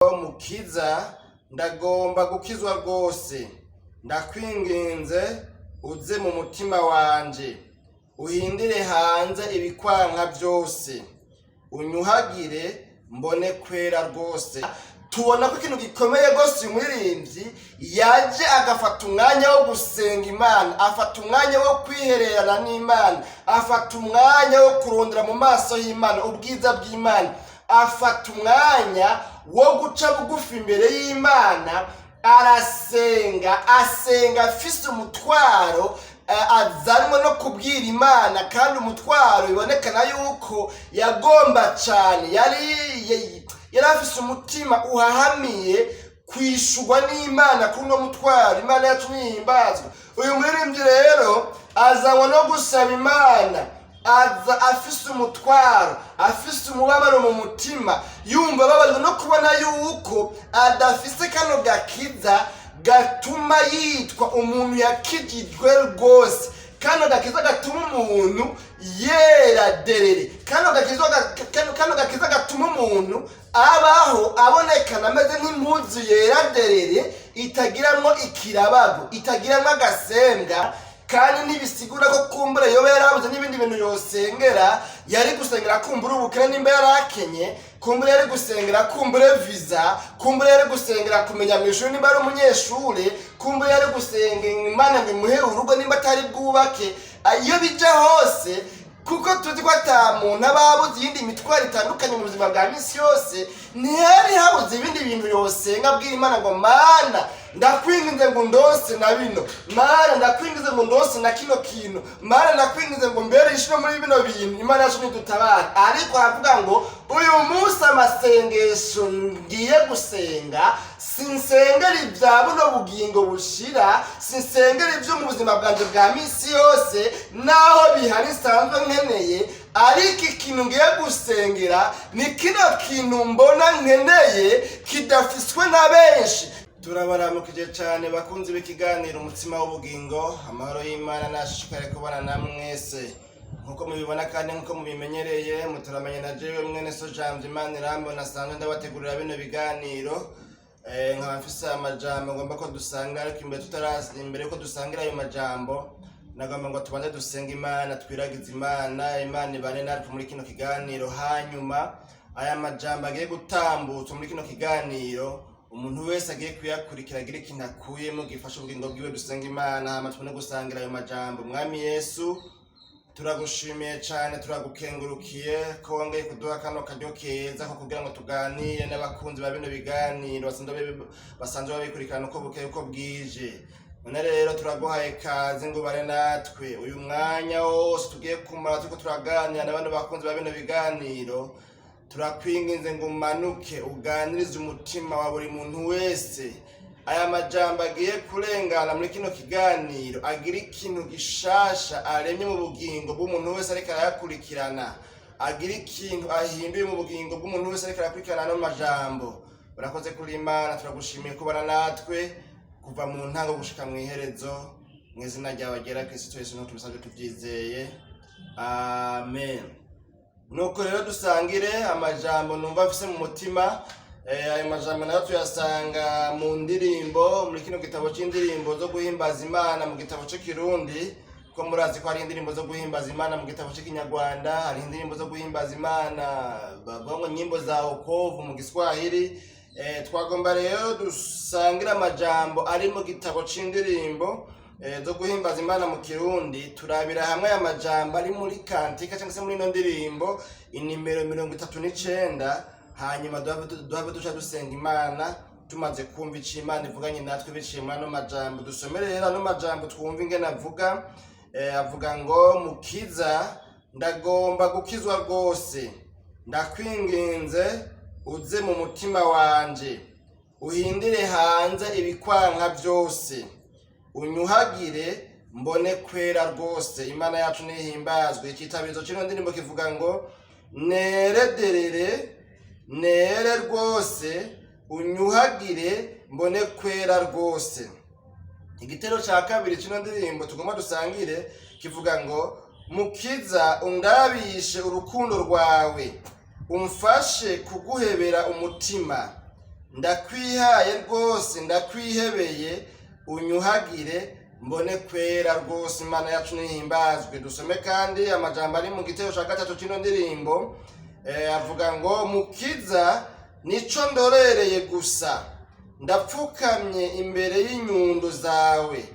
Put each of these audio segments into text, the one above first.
Mukiza, ndagomba gukizwa rwose. Ndakwinginze uze mu mutima wanje, uhindire hanze ibikwanka byose, unyuhagire mbone kwera rwose. Tubona ko ikintu gikomeye rwose, uyu muririmbyi yaje agafata umwanya wo gusenga Imana, afata umwanya wo kwihererana n'Imana, afata umwanya wo kurondera mu maso y'Imana ubwiza bw'Imana, afata umwanya wo guca bugufi imbere y'Imana, arasenga, asenga afise umutwaro azanwe no kubwira Imana. Kandi umutwaro bibonekana yuko yagomba cyane, yari afise umutima uhahamiye kwishurwa n'Imana kuri uno mutwaro. Imana yacu ntihimbazwa. Uyu muririmbyi rero azanwa no gusaba Imana, aza afise umutwaro, afise umubabaro mu mutima, yumva ababajwe no kubona yuko adafise kano gakiza gatuma yitwa umuntu yakijijwe rwose, kano gakiza gatuma umuntu yera derere, kano gakiza gatuma umuntu abaho abonekana ameze nk'impuzu yera derere, itagiramwo ikirabago, itagiramwo agasembwa. Kandi ntibisigura ko kumbura yoba yarabuze n'ibindi bintu yosengera. Yari gusengera kumbura ubukene nimba yarakenye, kumbura yari gusengera kumbure visa, kumbura yari gusengera kumenya mu ishuri nimba ari umunyeshuri, kumbura yari gusenga Imana ngo imuhe urugo nimba atari bwubake. Iyo bija hose, kuko tuzi ko ata muntu aba abuze iyindi mitwaro itandukanye mu buzima bwa misi yose, ntihari habuze ibindi bintu yosenga abwira Imana ngo: "Mana, ndakwinginze ngo ndose na bino. Mana, ndakwinginze ngo ndose na kino kintu. Mana, ndakwinginze ngo mbere ishino muri bino bintu." Imana yacu ntidutabare. Ariko aravuga ngo: "Uyu munsi amasengesho ngiye gusenga, sinsengera ibya buno bugingo bushira, sinsengera ibyo mu buzima bwanjye bwa misi yose, naho bihari nsanzwe nkeneye, ariko ikintu ngiye gusengera ni kino kintu mbona nkeneye kidafiswe na benshi." Turabaramukije cyane, bakunzi b'ikiganiro Umutsima w'Ubugingo. Amahoro y'Imana nashishikare kubana na mwese. Nkuko mubibona kandi nkuko mubimenyereye, muturamenye na jewe mwene so Jambo Imana irambona, asanzwe ndabategurira bino biganiro. Nkaba mfise amajambo ngomba ko dusanga, ariko imbere tutarazi, imbere ko dusangira ayo majambo, nagomba ngo tubanze dusenge Imana, twiragize Imana, Imana ibane natwe muri kino kiganiro. Hanyuma aya majambo agiye gutambutsa muri kino kiganiro, umuntu wese agiye kuyakurikira agira ikintu akuyemo gifasha ubugingo bwiwe. Dusenga Imana, hama tubone gusangira ayo majambo. Mwami Yesu, turagushimiye cyane, turagukengurukiye ko wongeye kuduha kano karyo keza ko kugira ngo tuganire n'abakunzi ba bino biganiro basanzwe babikurikirana uko bukeye uko bwije. None rero turaguhaye kaze ngo ubare natwe uyu mwanya wose tugiye kumara turiko turaganira na bano bakunzi ba bino biganiro. Turakwinginze ngo umanuke uganirize umutima wa buri muntu wese. Aya majambo agiye kurengana muri kino kiganiro agira ikintu gishasha aremye mu bugingo bw'umuntu wese ariko arayakurikirana, agira ikintu ahinduye mu bugingo bw'umuntu wese ariko arakurikirana ano majambo. Urakoze kuri Imana, turagushimiye kubana natwe kuva mu ntango gushika mu iherezo. Mu izina ryawe ryera Kristo Yesu niho tubisabye tubyizeye, amen. Nuko rero dusangire amajambo numva mfise mu mutima. Ayo majambo nayo tuyasanga mu ndirimbo, muri kino gitabo c'indirimbo zo guhimbaza Imana mu gitabo c'ikirundi, ko murazi ko hari indirimbo zo guhimbaza Imana mu gitabo c'ikinyarwanda, hari indirimbo zo guhimbaza Imana bavuga ngo nyimbo za wokovu mu Giswahili. Twagomba rero dusangire amajambo ari mu gitabo c'indirimbo zo guhimbaza Imana mu Kirundi. Turabira hamwe aya majambo ari muri cantique cyangwa se muri ino ndirimbo inimero 39, hanyuma duhave duca dusenga Imana tumaze kumva ico Imana ivuganye natwe biciye muri ano majambo. Dusomere rero ano majambo, twumve ingene avuga. Avuga ngo: "Mukiza, ndagomba gukizwa rwose. Ndakwinginze uze mu mutima wanje, uhindire hanze ibikwanka byose, unyuhagire mbone kwera rwose." Imana yacu nihimbazwe. Icitabizo c'ino ndirimbo kivuga ngo: "Nerederere, nere rwose, unyuhagire mbone kwera rwose." Igitero ca kabiri c'ino ndirimbo tugomba dusangire kivuga ngo: "Mukiza, undabishe urukundo rwawe, umfashe kuguhebera umutima." Ndakwihaye rwose, ndakwihebeye, unyuhagire mbone kwera rwose. Imana yacu nihimbazwe. Dusome kandi amajambo ari mu gitero ca gatatu c'ino ndirimbo, avuga ngo: "Mukiza, nico ndorereye gusa, ndapfukamye imbere y'inyundo zawe,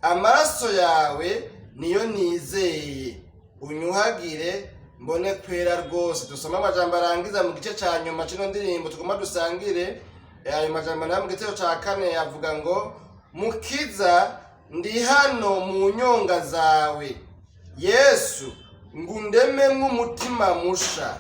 amaraso yawe niyo nizeye, unyuhagire mbone kwera rwose." Dusome amajambo arangiza mu gice ca nyuma c'ino ndirimbo tugomba dusangire. Ayo majambo nayo mu gitero ca kane avuga ngo: "Mukiza, ndi hano mu nyonga zawe, Yesu, ngundememwo umutima musha,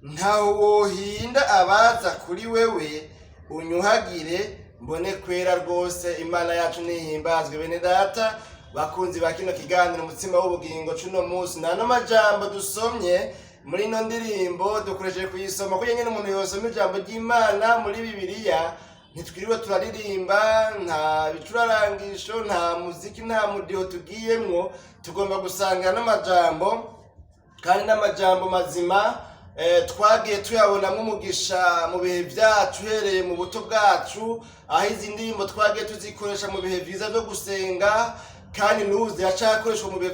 ntaho wohinda abaza kuri wewe, unyuhagire mbone kwera rwose." Imana yacu nihimbazwe. Bene data bakunzi ba kino kiganiro Umutsima w'Ubugingo cuno munsi, nta n'amajambo dusomye muri ino ndirimbo dukoresheje kuyisoma kuko nyine umuntu yosoma ijambo ry'Imana muri Bibiliya, ntitwiriwe turaririmba, nta bicurarangisho, nta muziki, nta mudiho tugiyemwo. Tugomba gusangira n'amajambo kandi n'amajambo mazima, twagiye tuyabonamo umugisha mu bihe byacu, uhereye mu buto bwacu, aho izi ndirimbo twagiye tuzikoresha mu bihe byiza byo gusenga, kandi n'ubu ziracakoreshwa mu bihe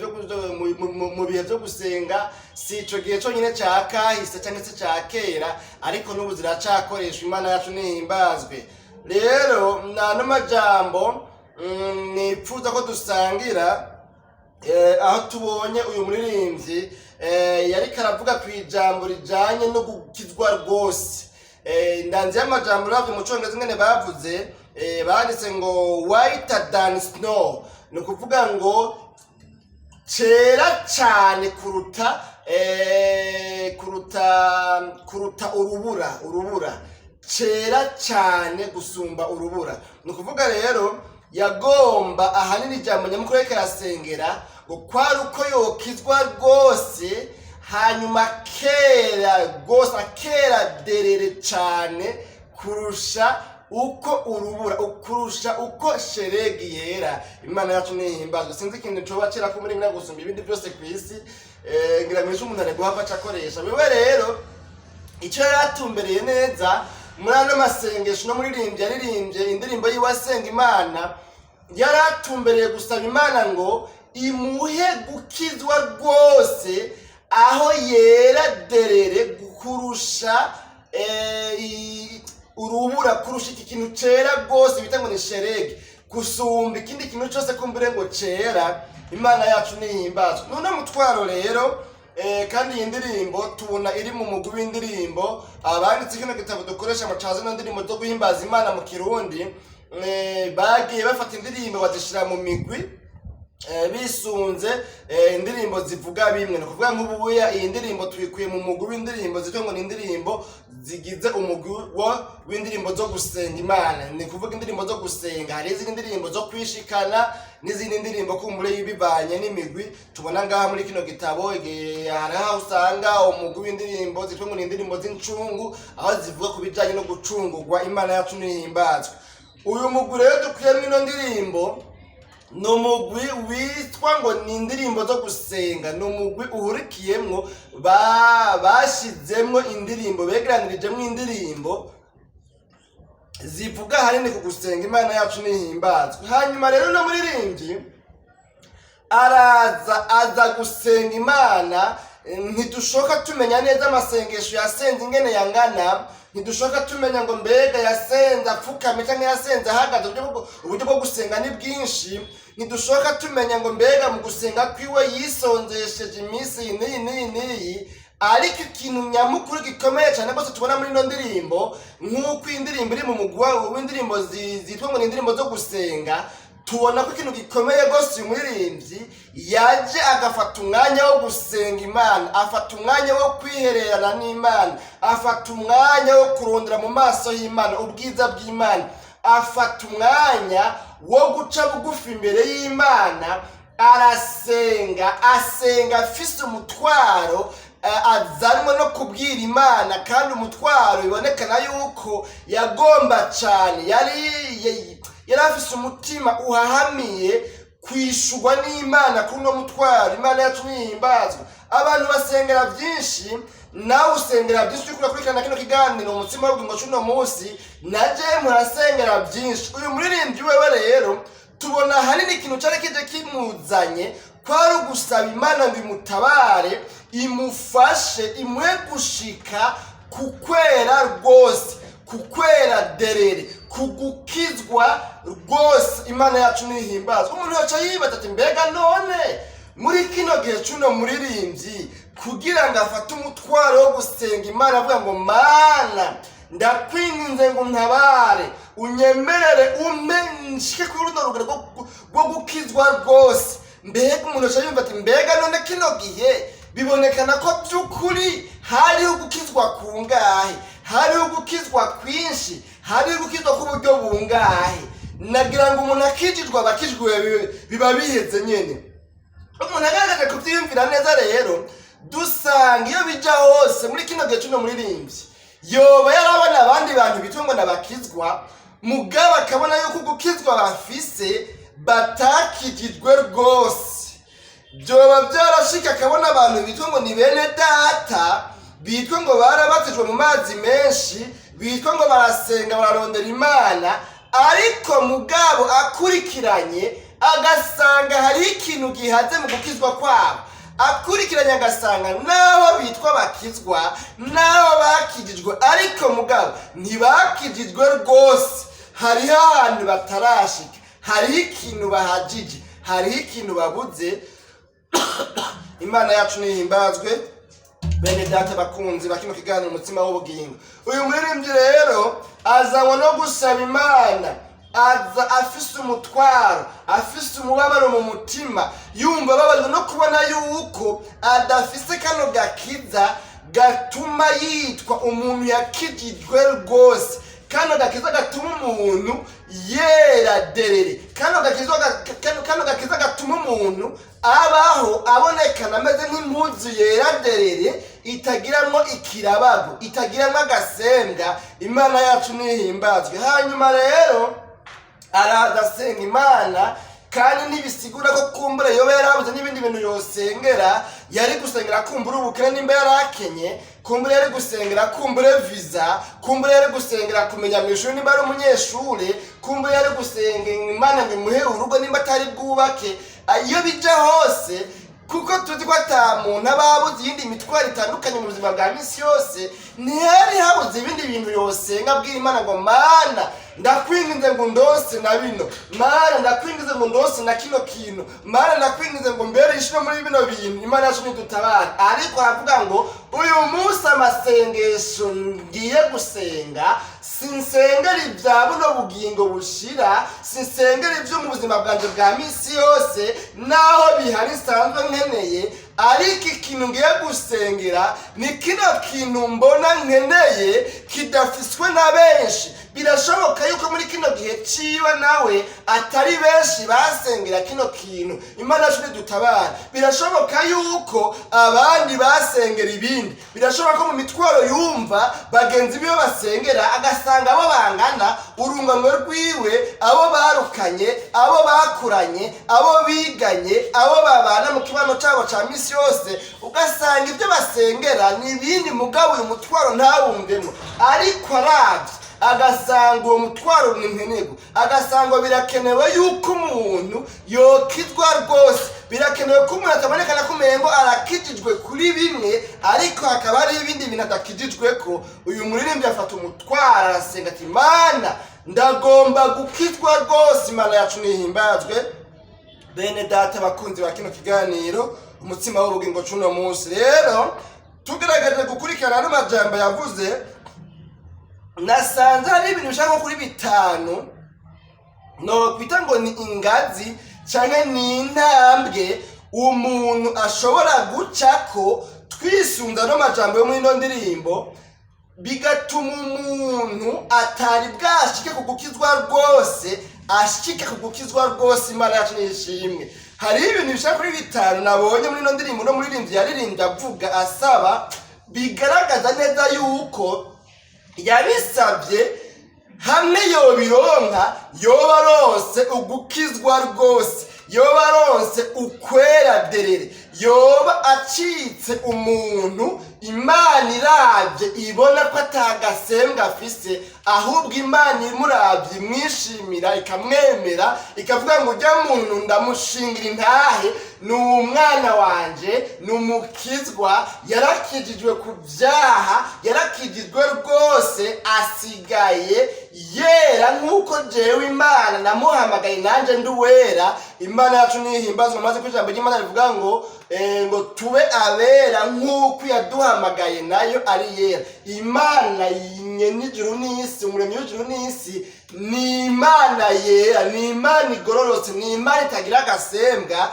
byo gusenga. Si ico gihe conyine ca kahise cyangwa se ca kera, ariko n'ubu ziracakoreshwa. Imana yacu nihimbazwe. Rero nta n'amajambo nipfuza ko dusangira, aho tubonye uyu muririmbyi yariko aravuga ku ijambo rijanye no gukizwa rwose. Indanzi y'amajambo uravye mu Congereza ingene bavuze, banditse ngo "whiter than snow", ni ukuvuga ngo cera cane kuruta urubura, cera cane gusumba urubura. Ni ukuvuga rero yagomba ahanini, ijambo nyamukuru yariko arasengera ngo kwari uko yokizwa rwose, hanyuma kera rwose, akera derere cane kurusha uko urubura, kurusha uko sheregi yera. Imana yacu nihimbazwe. Sinzi ikintu coba cera ko muri gusumba ibindi byose ku isi, ngira ngo umuntu ari guhava acakoresha wewe. Rero icyo yari atumbereye neza muri ano masengesho no muririmbyi yaririmbye indirimbo yiwe asenga Imana, yari atumbereye gusaba Imana ngo imuhe gukizwa rwose, aho yera derere kurusha urubura, kurusha iki kintu cera rwose bita ngo ni sheregi, gusumba ikindi kintu cyose kumbure ngo cera. Imana yacu nihimbazwe. None mutwaro rero, kandi iyi ndirimbo tubona iri mu mugwi w'indirimbo abanditse kino gitabo dukoresha mu caza zino ndirimbo zo guhimbaza Imana mu Kirundi, bagiye bafata indirimbo bazishira mu migwi, bisunze indirimbo zivuga bimwe. Ni ukuvuga nk'ubuya iyi ndirimbo tuyikuye mu mugwi w'indirimbo zitwa ngo ni indirimbo zigize umugwi w'indirimbo zo gusenga Imana. Ni kuvuga indirimbo zo gusenga, hari izindi ndirimbo zo kwishikana n'izindi ndirimbo kumbure bivanye n'imigwi tubona ngaha muri kino gitabo. Igihe hari aho usanga umugwi w'indirimbo zitwa ngo ni indirimbo z'incungu, aho zivuga ku bijanye no gucungurwa. Imana yacu nihimbazwe. Uyu mugwi rero dukuyemo ino ndirimbo ni umugwi witwa ngo ni indirimbo zo gusenga. Ni umugwi uhurikiyemwo bashizemwo indirimbo, begeranirijemwo indirimbo zivuga ahanini ku gusenga. Imana yacu nihimbazwe. Hanyuma rero no muririmbyi araza aza gusenga Imana. Ntidushoka tumenya neza amasengesho yasenze ingene yangana, ntidushoka tumenya ngo mbega yasenze apfukamye cyangwa yasenze ahagaze. Uburyo bwo gusenga ni bwinshi. Ntidushoka tumenya ngo mbega mu gusenga kwiwe yisonzesheje iminsi iyi n'iyi n'iyi n'iyi. Ariko ikintu nyamukuru gikomeye cyane rwose tubona muri ino ndirimbo, nk'uko iyi ndirimbo iri mu mugwi w'indirimbo zitwa ngo ni indirimbo zo gusenga, tubona ko ikintu gikomeye rwose uyu muririmbyi yaje agafata umwanya wo gusenga Imana, afata umwanya wo kwihererana n'Imana, afata umwanya wo kurondera mu maso y'Imana ubwiza bw'Imana, afata umwanya wo guca bugufi imbere y'Imana, arasenga, asenga afise umutwaro, azanwe no kubwira Imana. Kandi umutwaro bibonekana yuko yagomba cyane, yari afise umutima uhahamiye. Kwishurwa n'Imana kuri uno mutwaro. Imana yacu nihimbazwa. Abantu basengera byinshi, nawe usengera byinshi uriko urakurikirana kino kiganiro Umutsima w'Ubugingo c'uno munsi, naje murasengera byinshi. Uyu muririmbyi wewe rero tubona ahanini ikintu cari kije kimuzanye kwari ugusaba Imana ngo imutabare, imufashe, imuhe gushika ku kwera rwose, ku kwera derere, ku gukizwa rwose. Imana yacu nihimbazwa. Umuntu yoca yibaza ati: "Mbega none muri kino gihe c'uno muririmbyi, kugira ngo afate umutwaro wo gusenga Imana avuga ngo: 'Mana, ndakwinginze ngo untabare, unyemerere umpe nshike kuri runo rugero rwo gukizwa rwose,' mbega umuntu aca yumva ati: 'Mbega none kino gihe bibonekana ko by'ukuri hariho gukizwa kungahe, hariho gukizwa kwinshi, hariho gukizwa k'uburyo bungahe?' Nagira ngo umuntu akijijwe aba akijijwe, biba biheze nyene. Umuntu agaragaje kubyiyumvira neza rero, dusanga iyo bija hose muri kino gihe c'uno muririmbyi yoba yarabona abandi bantu bitwa ngo nabakizwa, mugabo akabona yuko gukizwa bafise batakijijwe rwose. Byoba byarashika akabona abantu bitwa ngo ni bene data, bitwa ngo barabatijwe mu mazi menshi, bitwa ngo barasenga, bararondera Imana, ariko mugabo akurikiranye agasanga hariho ikintu gihaze mu gukizwa kwabo. Akurikiranye agasanga n'abo bitwa bakizwa, n'abo bakijijwe, ariko mugabo ntibakijijwe rwose. Hariho ahantu batarashika, hariho ikintu bahagije, hariho ikintu babuze. Imana yacu nihimbazwe. Bene data bakunzi ba kino kiganiro Umutsima w'Ubugingo, uyu muririmbyi rero azanywa no gusaba Imana, aza afise umutwaro, afise umubabaro mu mutima, yumva ababajwe no kubona yuko adafise kano gakiza gatuma yitwa umuntu yakijijwe rwose, kano gakiza gatuma umuntu yera derere, kano gakiza gatuma umuntu abaho abonekana ameze nk'impuzu yera derere, itagiramwo ikirabago, itagiramwo agasembwa. Imana yacu nihimbazwe. Hanyuma rero araza asenga Imana, kandi ntibisigura ko kumbura yoba yarabuze n'ibindi bintu yosengera. Yari gusengera kumbura ubukene nimba yarakenye, kumbura yari gusengera kumbure visa, kumbura yari gusengera kumenya mu ishuri nimba ari umunyeshuri, kumbura yari gusenga Imana ngo imuhe urugo nimba atari bwubake. Iyo bija hose, kuko tuzi ko ata muntu aba abuze iyindi mitwaro itandukanye mu buzima bwa misi yose, ntihari habuze ibindi bintu yosenga abwira Imana ngo: "Mana, ndakwinginze ngo ndose na bino. Mana, ndakwinginze ngo ndose na kino kintu. Mana, ndakwinginze ngo mbere ishino muri bino bintu. Imana yacu nidutabare." Ariko aravuga ngo: "Uyu munsi amasengesho ngiye gusenga, sinsengera ibya buno bugingo bushira, sinsengera ibyo mu buzima bwanjye bwa misi yose, naho bihari nsanzwe nkeneye, ariko ikintu ngiye gusengera ni kino kintu mbona nkeneye kidafiswe na benshi." Birashoboka yuko muri kino gihe ciwe nawe atari benshi basengera kino kintu. Imana yacu nidutabara. Birashoboka yuko abandi basengera ibindi. Birashoboka ko mu mitwaro yumva bagenzi biwe basengera, agasanga abo bangana urungano rwiwe, abo barukanye, abo bakuranye, abo biganye, abo babana mu kibano cyabo ca misi yose, ugasanga ibyo basengera ni ibindi, mugabo uyu mutwaro ntawumvemo. Ariko aravye agasanga uwo mutwaro ni nkenerwa, agasanga birakenewe yuko umuntu yokizwa rwose, birakenewe ko umuntu atabonekana ko umengo arakijijwe kuri bimwe, ariko hakaba hariho ibindi bintu adakijijwe ko. Uyu muririmbyi afata umutwaro, arasenga ati: "Mana, ndagomba gukizwa rwose." Imana yacu nihimbazwe. Bene data bakunzi ba kino kiganiro Umutsima w'Ubugingo c'uno munsi rero, tugerageje gukurikirana ano majambo yavuze, nasanze hari ibintu bishaka nko kuri bitanu nokwita ngo ni ingazi canke ni intambwe umuntu ashobora gucako, twisunza no majambo yo muri ino ndirimbo, bigatuma umuntu atari bwashike ku gukizwa rwose ashike ku gukizwa rwose. Imana yacu nishimwe. Hariho ibintu bishaka kuri bitanu nabonye muri ino ndirimbo no muririmbyi yaririmbye avuga asaba, bigaragaza neza yuko yabisabye hamwe yobironka yoba aronse ugukizwa rwose, Yoba aronse ukwera derere, yoba acitse umuntu Imana irabye ibona ko atagasembwa afise, ahubwo Imana imuravye imwishimira, ikamwemera, ikavuga ngo ujya muntu ndamushingira intahe, ni umwana wanje, ni umukizwa, yarakijijwe ku byaha, yarakijijwe rwose, asigaye yera nk'uko jewe Imana namuhamagaye nanjye ndi uwera. Imana yacu nihimbazwa. Maze ko ijambo ry'Imana rivuga ngo tube abera nk'uko yaduhamagaye nayo ari yera. Imana nyene ijuru n'isi, umuremyi w'ijuru n'isi, ni Imana yera, ni Imana igororotse, ni Imana itagira agasembwa.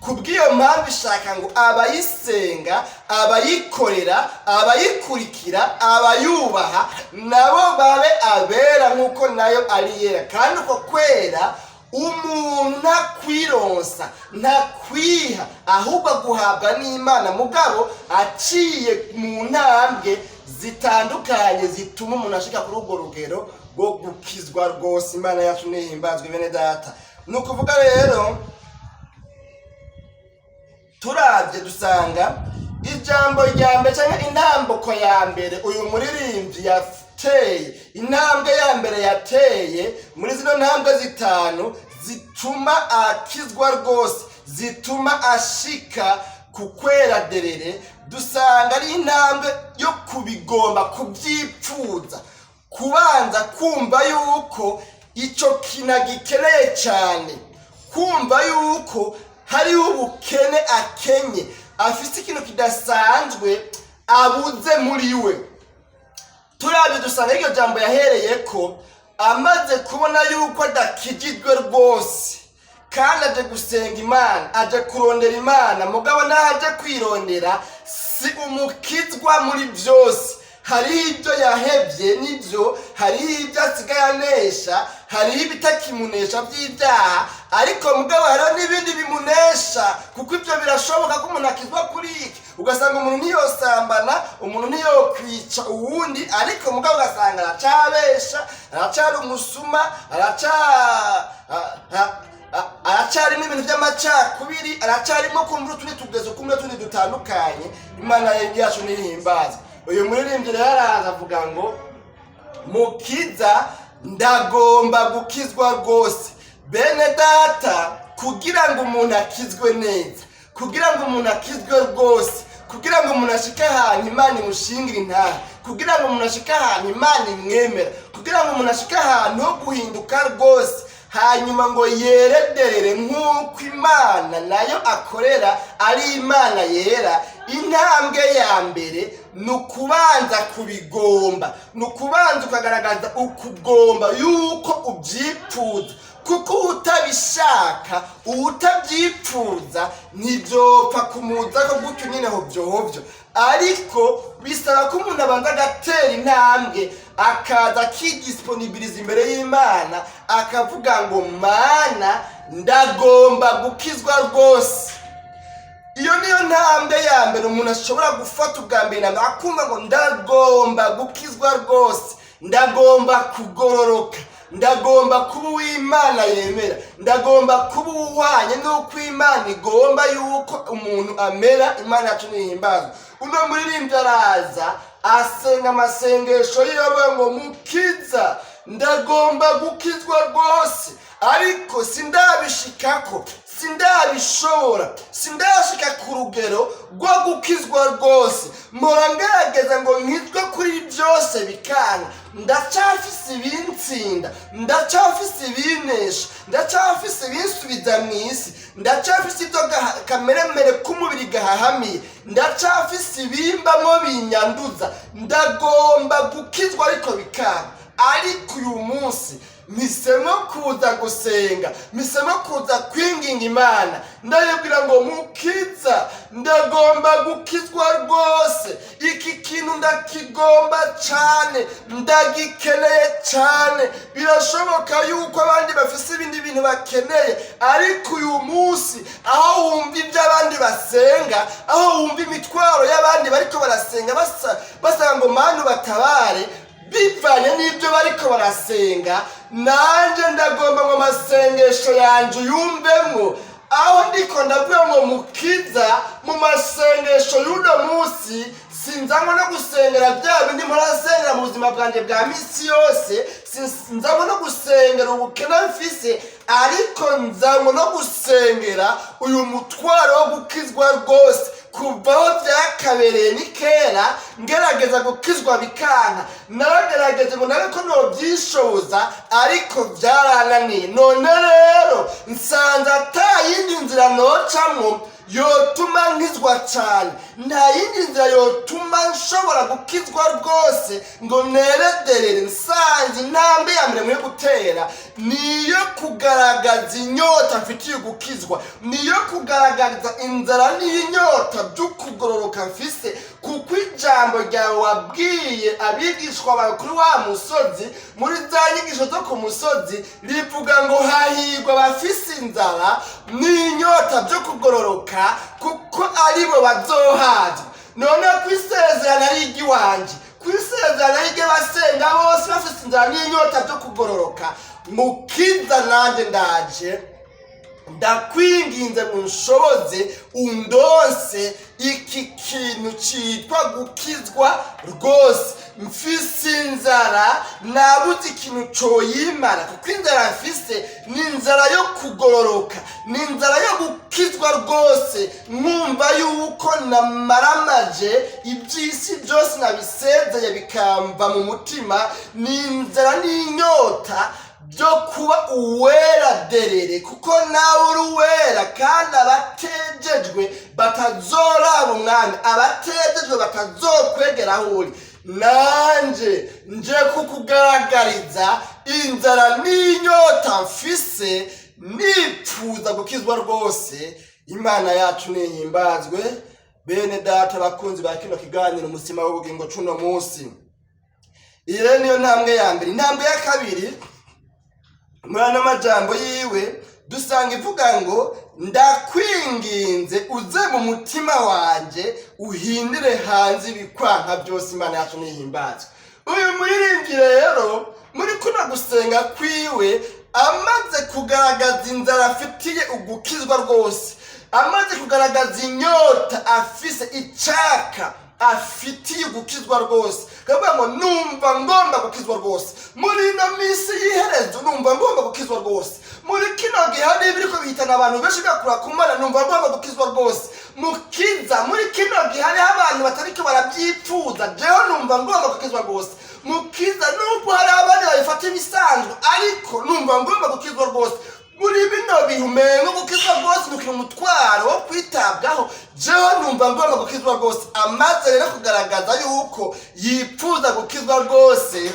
Kubw'iyo mpamvu ishaka ngo abayisenga, abayikorera, abayikurikira, abayubaha nabo babe abera nk'uko nayo ari yera. Kandi uko kwera umuntu ntakwironsa, ntakwiha, ahubwo aguhabwa n'Imana, mugabo aciye mu ntambwe zitandukanye zituma umuntu ashika kuri urwo rugero rwo gukizwa rwose. Imana yacu nihimbazwe. Bene data, ni ukuvuga rero turabye dusanga ijambo rya mbere cyangwa intambuko ya mbere uyu muririmbyi yateye, intambwe ya mbere yateye muri zino ntambwe zitanu zituma akizwa rwose, zituma ashika ku kwera derere, dusanga ari intambwe yo kubigomba, kubyipfuza, kubanza kumva yuko icyo kintu agikeneye cyane, kumva yuko hariho ubukene akenye, afite ikintu kidasanzwe abuze muri we. Turabye dusanga iryo jambo yahereye ko amaze kubona yuko adakijijwe rwose, kandi aje gusenga Imana, aje kurondera Imana, mugabo naho aje kwirondera si umukizwa muri byose. Hariho ibyo yahebye nibyo, hariho ibyo asigaye anesha, hariho ibitakimunesha by'ibyaha, ariko mugabo hariho n'ibindi bimunesha, kuko ibyo birashoboka ko umuntu akizwa kuri iki. Ugasanga umuntu ntiyosambana, umuntu ntiyokwica uwundi, ariko mugabo ugasanga aracabesha, aracari umusuma, aracarimo ibintu by'amacakubiri, aracarimo kumva utundi tugezo, kumwe tundi dutandukanye. Imana yacu nihimbazwa. Uyu muririmbyi rero araza avuga ngo: "Mukiza, ndagomba gukizwa rwose." Bene data, kugira ngo umuntu akizwe neza, kugira ngo umuntu akizwe rwose, kugira ngo umuntu ashike ahantu Imana imushingira intahe, kugira ngo umuntu ashike ahantu Imana imwemera, kugira ngo umuntu ashike ahantu ho guhinduka rwose, hanyuma ngo yerederere nk'uko Imana nayo akorera ari Imana yera, intambwe ya mbere ni ukubanza kubigomba, ni ukubanza ukagaragaza ukugomba yuko ubyipfuza, kuko utabishaka, utabyipfuza, ntibyopfa kumuza ko gutyo nyine hovyo hovyo. Ariko bisaba ko umuntu abanza agatera intambwe, akaza akidisponibiliza imbere y'Imana, akavuga ngo: "Mana, ndagomba gukizwa rwose." Iyo niyo ntambwe ya mbere umuntu ashobora gufata ubwa mbere na mbere, akumva ngo ndagomba gukizwa rwose, ndagomba kugororoka, ndagomba kuba uw'Imana yemera, ndagomba kuba uwuhwanye n'uko Imana igomba yuko umuntu amera. Imana yacu nihimbazwe. Uno muririmbyi araza asenga amasengesho yiwe avuga ngo: "Mukiza, ndagomba gukizwa rwose, ariko sindabishikako, sindabishobora, sindashika ku rugero rwo gukizwa rwose. Mpora ngerageza ngo nkizwe kuri byose bikanga. Ndacyafise ibintsinda, ndacyafise ibinesha, ndacyafise ibinsubiza mu isi, ndacyafise ibyo kameremere k'umubiri gahahamiye, ndacyafise ibimbamwo binyanduza. Ndagomba gukizwa ariko bikanga. Ariko uyu munsi mpisemo kuza gusenga, mpisemo kuza kwinginga Imana, ndayibwira ngo: Mukiza, ndagomba gukizwa rwose. Iki kintu ndakigomba cyane, ndagikeneye cyane. Birashoboka yuko abandi bafise ibindi bintu bakeneye, ariko uyu munsi aho wumva ibyo abandi basenga, aho wumva imitwaro y'abandi bariko barasenga basaba ngo Mana batabare, bivanye n'ibyo bariko barasenga, nanjye ndagomba ngo amasengesho yanjye uyumvemwo." Aho ndiko ndavuga ngo mukiza, mu masengesho y'uno munsi sinzanywa no gusengera bya bindi mpora mu buzima bwanjye bwa misi yose, sinzanywa no gusengera ubukene mfise, ariko nzanywa no gusengera uyu mutwaro wo gukizwa rwose. Kuva aho byakabereye ni kera ngerageza gukizwa bikanka, naragerageje ngo ndabe ko nobyishoboza, ariko byarananiye. None rero nsanze ata yindi nzira nocamwo yotuma nkizwa cyane, nta yindi nzira yotuma nshobora gukizwa rwose ngo nerederere. Nsanze intambwe ya mbere nkwiye gutera niyo kugaragaza inyota mfitiye gukizwa, niyo kugaragaza inzara n'inyota by'ukugororoka mfise, kuko ijambo ryawe wabwiye abigishwa bawe kuri wa musozi, muri za nyigisho zo ku musozi, rivuga ngo hahirwa abafise inzara n'inyota byo kugororoka, kuko aribo bazohazwa. None ku isezerano ari iry'iwanje, ku isezerano ari iry'abasenga bose bafise inzara n'inyota byo kugororoka, mukiza nanjye ndaje, ndakwinginze ngo unshoboze, undonse iki kintu cyitwa gukizwa rwose. Mfise inzara, nabuze ikintu coyimara, kuko inzara mfise ni inzara yo kugororoka, ni inzara yo gukizwa rwose, nkumva yuko namaramaje iby'isi byose nabisezeye bikamva mu mutima. Ni inzara n'inyota byo kuba uwera derere, kuko nawe uri uwera, kandi abatejejwe batazoraba umwami, abatejejwe batazokwegera aho uri. Nanje nje kukugaragariza inzara n'inyota mfise, nipfuza gukizwa rwose. Imana yacu nihimbazwe. Bene data bakunzi ba kino kiganiro Umutsima w'Ubugingo cuno munsi, iyi rero niyo ntambwe ya mbere. Intambwe ya kabiri muri ano majambo yiwe dusanga ivuga ngo ndakwinginze uze mu mutima wanje uhindire hanze ibikwanka byose. Imana yacu nihimbazwe. Uyu muririmbyi rero muri kuno gusenga kwiwe, amaze kugaragaza inzara afitiye ugukizwa rwose, amaze kugaragaza inyota afise, icaka afitiye gukizwa rwose, kavuga ngo numva ngomba gukizwa rwose muri ino minsi y'iherezo, numva ngomba gukizwa rwose muri kino gihe hari ibiriko bihitana abantu benshi bigakura ku Mana, numva ngomba gukizwa rwose. Mukiza, muri kino gihe hariho abantu batariko barabyipfuza, jewe numva ngomba gukizwa rwose. Mukiza, nubwo hari abandi babifata ibisanzwe, ariko numva ngomba gukizwa rwose. Muri bino bihe umengo gukizwa rwose nukira umutwaro wo kwitabwaho, jewe numva ngomba gukizwa rwose. Amaze rero kugaragaza yuko yipfuza gukizwa rwose,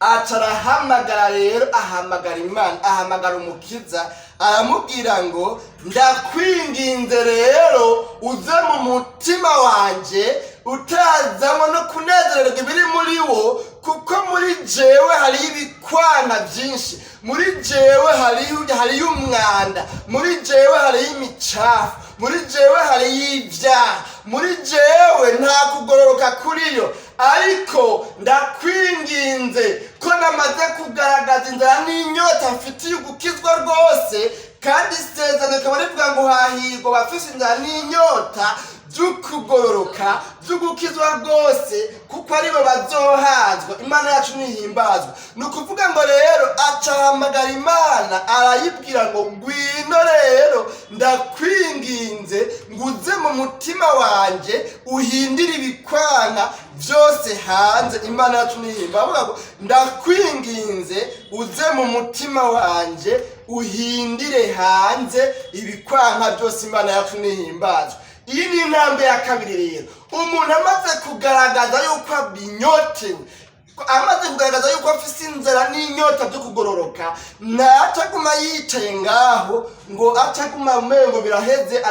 aca arahamagara rero, ahamagara Imana, ahamagara Umukiza, aramubwira ngo ndakwinginze rero uze mu mutima wanje, utazamo no kunezererwa ibiri muri wo, kuko muri jewe hariyo ibikwana byinshi, muri jewe hariyo umwanda, muri jewe hariyo imicafu, muri jewe hariyo ibyaha, muri jewe nta kugororoka kuriyo. Ariko ndakwinginze ko namaze kugaragaza inzara n'inyota mfitiye ugukizwa rwose, kandi isezerano rikaba rivuga ngo hahirwa abafise inzara n'inyota by'ukugororoka, by'ugukizwa rwose, kuko aribo bazohazwa. Imana yacu nihimbazwa. Ni ukuvuga ngo rero acahamagara Imana, arayibwira ngo ngwino rero, ndakwinginze nguze mu mutima wanje, uhindire ibikwana byose hanze. Imana yacu nihimba. Avuga ngo ndakwinginze uze mu mutima wanje, uhindire hanze ibikwanka byose. Imana yacu nihimbazwa. Iyi ni intambwe ya kabiri. Rero umuntu amaze kugaragaza yuko abinyotewe, amaze kugaragaza yuko afise inzara n'inyota byo kugororoka, ntacaguma yicaye ngaho ngo acaguma umengo biraheze,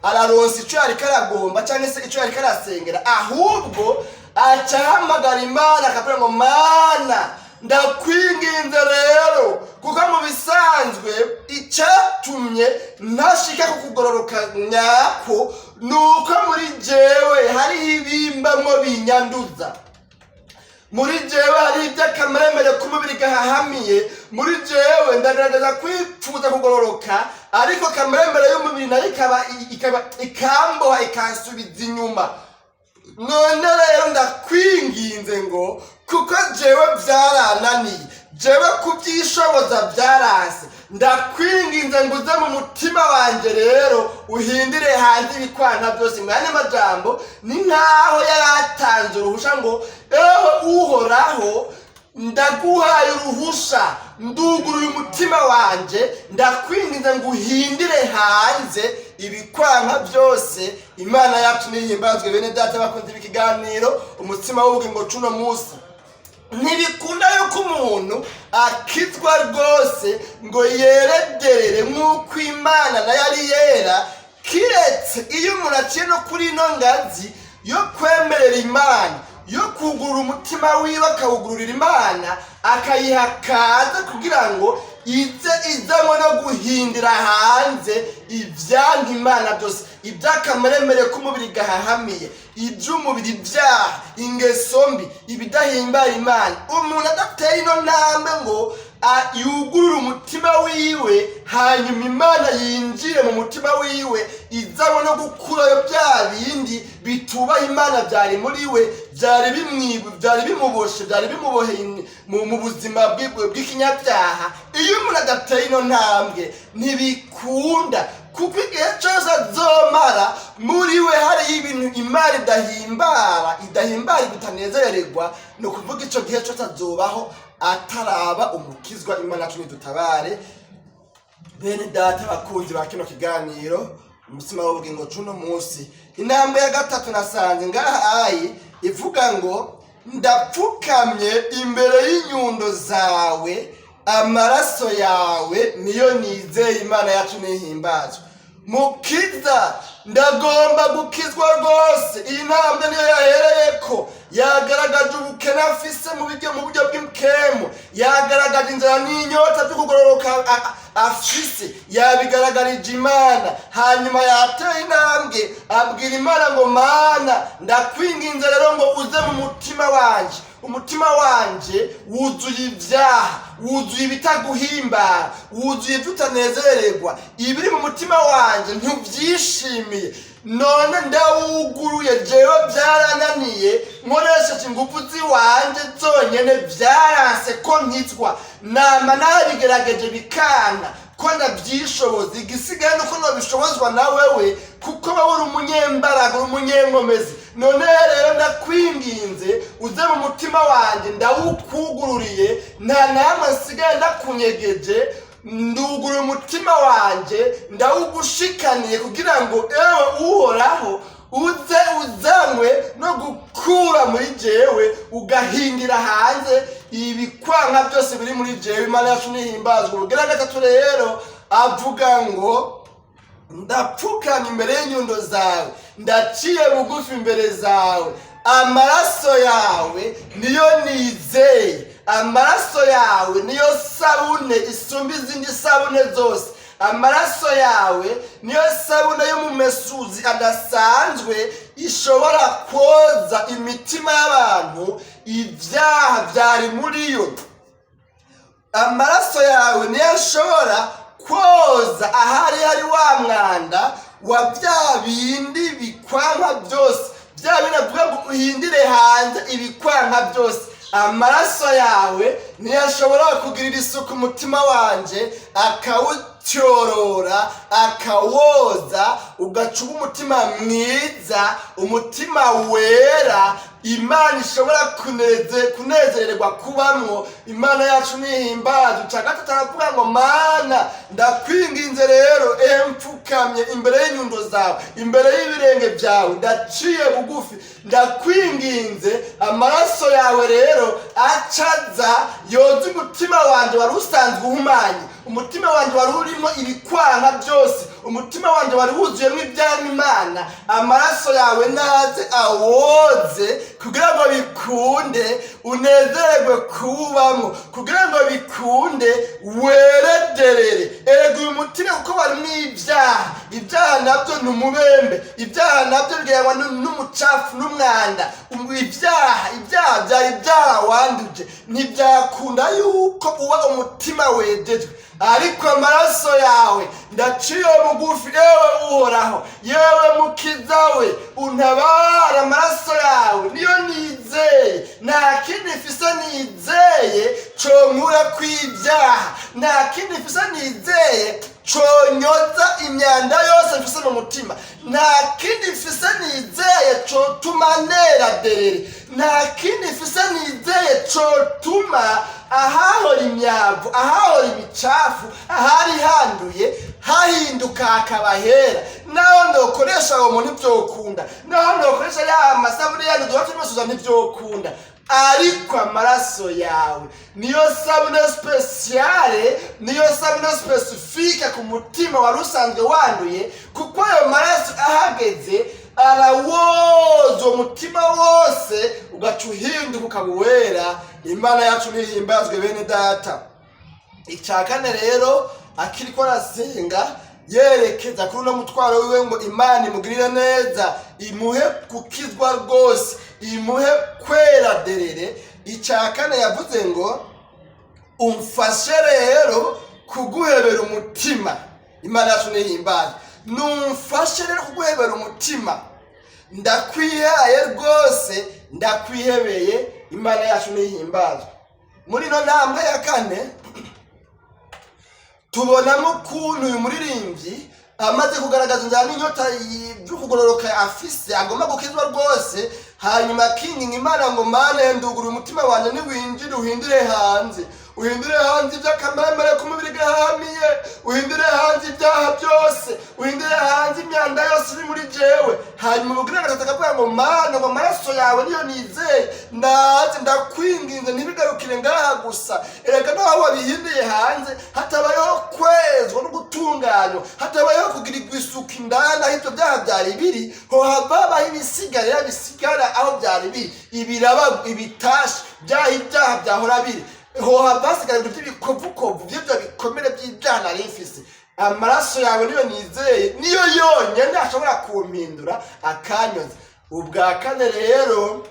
araronsa ico yariko aragomba cyangwa se ico yariko arasengera, ahubwo aca ahamagara Imana akavuga ngo Mana, ndakwinginze rero, kuko mu bisanzwe icyatumye ntashika ku kugororoka nyako ni uko muri jewe hariho ibimbamwo binyanduza. Muri jewe hari iby'akameremere k'umubiri gahahamiye. Muri jewe ndagaragaza kwipfuza kugororoka, ariko kameremere y'umubiri nayo ikaba ikamboha, ikansubiza inyuma. None rero ndakwinginze ngo kuko jewe byarananiye, jewe kubyishoboza byaranse, ndakwinginze ngo uze mu mutima wanjye rero uhindire hanze ibikwanka byose. Mu yandi majambo, ni nkaho yari atanze uruhusha ngo: "Ewe Uhoraho, ndaguhaye uruhusha, nduguruye umutima wanje, ndakwinginze ngo uhindire hanze ibikwanka byose." Imana yacu nihimbazwe. Bene data bakunze ikiganiro Umutsima w'Ubugingo cuno munsi, ntibikunda yuko umuntu akizwa rwose ngo yerederere nk'uko Imana nayo ari yera, kiretse iyo umuntu aciye no kuri ino ngazi yo kwemerera Imana, yo kugurura umutima wiwe akawugururira Imana, akayiha kaze kugira ngo ize izamo no guhindira hanze ibyanka Imana byose, iby'akameremere k'umubiri gahahamiye, iby'umubiri, ibyaha, ingeso mbi, ibidahimbara Imana. Umuntu adateye ino ntambwe ngo yugurure umutima wiwe, hanyuma Imana yinjire mu mutima wiwe, izanywe no gukurayo bya bindi bitubaha Imana byari muri we, byari bimwibu, byari bimuboshe, byari bimuboheye mu buzima bw'ikinyabyaha. Iyo umuntu adateye ino ntambwe ntibikunda, kuko igihe cyose azomara muri we hariyo ibintu Imana idahimbara, itanezererwa, ni ukuvuga icyo gihe cyose azobaho ataraba umukizwa. Imana yacu nidutabare. Bene data bakunzi ba kino kiganiro Umutsima w'Ubugingo cuno munsi, intambwe ya gatatu nasanze ngaha ayi ivuga ngo: "Ndapfukamye imbere y'inyundo zawe, amaraso yawe niyo nizeye." Imana yacu nihimbazwe. Mukiza, ndagomba gukizwa rwose. Iyi ntambwe niyo yahereye ko yagaragaje ubukene afise mu buryo bw'imkemu, yagaragaje inzara n'inyota byo kugororoka afise, yabigaragarije Imana. Hanyuma yateye intambwe abwira Imana ngo: "Mana, ndakwinginze rero ngo uze mu mutima wanje. Umutima wanje wuzuye ibyaha, wuzuye ibitaguhimbara, wuzuye ibyo utanezererwa. Ibiri mu mutima wanje ntubyishimiye. None ndawuguruye. Jewe byarananiye, nkoresheje ingufu ziwanje zonyene byaranse ko nkizwa. Nama nabigerageje bikana ko ndabyishoboza. Igisigaye nuko nobishobozwa na wewe, kuko wowe uri umunyembaraga, uri umunyenkomezi. None rero ndakwinginze uze mu mutima wanjye, ndawukugururiye, nta namwe nsigaye ndakunyegeje. Ndugura umutima wanjye, ndawugushikaniye kugira ngo ewe Uhoraho uze uzanywe no gukura muri jewe, ugahingira hanze ibikwanka byose biri muri jewe." Imana yacu nihimbazwe. Ubugira gatatu rero avuga ngo: "Ndapfukamye imbere y'inyundo zawe, ndaciye bugufi imbere zawe, amaraso yawe niyo nizeye. Amaraso yawe niyo sabune isumba izindi sabune zose. Amaraso yawe niyo sabune y'umumesuzi adasanzwe ishobora koza imitima y'abantu ibyaha byari muri yo. Amaraso yawe niyo ashobora koza ahari hari wa mwanda wa bya bindi bikwanka byose, bya bindi avuga ngo uhindire hanze ibikwanka byose. Amaraso yawe niyo ashobora kugirira isuku umutima wanje, akawutyorora, akawoza, ugaca uba umutima mwiza, umutima wera, Imana ishobora kunezererwa kubamwo." Imana yacu nihimbaza. Uca gatatu aravuga ngo: "Mana, ndakwinginze rero, ehe mfukamye imbere y'inyundo zawe, imbere y'ibirenge byawe, ndaciye bugufi, ndakwinginze amaraso yawe rero acaza yoza umutima wanjye wari usanzwe uhumanye, umutima wanjye wari urimo ibikwanka byose, umutima wanjye wari wuzuyemo ibyama Imana. Amaraso yawe naze awoze kugira ngo bikunde unezererwe kuwubamo, kugira ngo bikunde werederere." Erega uyu mutima, kuko warimo ibyaha, ibyaha nabyo ni umubembe, ibyaha nabyo bigereranywa n'umucafu n'umwanda. Ibyaha byari byarawanduje, ntibyakunda yuko uba umutima wejejwe. Ariko amaraso yawe, ndaciye bugufi, yewe Uhoraho, yewe Mukiza we, untabara. Amaraso yawe niyo nizeye, nta kindi mfise nizeye conkura kw'ibyaha, nta kindi mfise nizeye conyoza imyanda yose mfise mu mutima, nta kindi mfise nizeye cotuma nera derere, nta kindi mfise nizeye cotuma ahahora imyavu, ahahora imicafu, ahari handuye hahinduka hakaba hera. Naho ndokoresha uwo muntu ntivyokunda, naho ndokoresha ya masabune yanyu duhora tumusuza ntivyokunda, ariko amaraso yawe niyo sabune spéciale, niyo sabune spécifique ku mutima wari usanzwe wanduye, kuko ayo maraso ahageze arawoza uwo mutima wose, ugaca uhinduka ukaba uwera. Imana yacu nihimbazwe. Bene data, icya kane rero, akiriko arasenga yerekeza kuri uno mutwaro wiwe ngo Imana imugirire neza, imuhe gukizwa rwose, imuhe kwera derere, icya kane yavuze ngo: "Umfashe rero kuguhebera umutima." Imana yacu nihimbazwe. Numfashe rero kuguhebera umutima, ndakwihaye rwose, ndakwihebeye. Imana yacu nihimbazwe. Muri ino ntambwe ya kane tubonamo ukuntu uyu muririmbyi amaze kugaragaza inzara n'inyota byo kugororoka afise, agomba gukizwa rwose, hanyuma akinginga Imana ngo: "Mana, ndugura umutima wanjye, niwinjire uhindure hanze, uhindure hanze iby'akamaremare k'umubiri gahamiye, uhindure hanze ibyaha byose, uhindure hanze imyanda yose iri muri jewe." Hanyuma ubwira gatatu akavuga ngo: "Mana, ngo amaraso yawe niyo nizeye, ndaze ndakwinginze, ntibigarukire ngaha gusa." Erega naho wabihinduye hanze, hatabayeho kwezwa no gutunganywa, hatabayeho kugirirwa isuku indani aho ibyo byaha byari biri, hohava habaho ibisigarira bisigara aho byari biri, ibiraba, ibitashi byaho ibyaha byahora biri, hohava hasigara ibintu by'ibikovukovu by'ibyo bikomere by'ibyaha nari mfise. Amaraso yawe niyo nizeye, niyo yonyine ashobora kumpindura akanyoza. Ubwa kane rero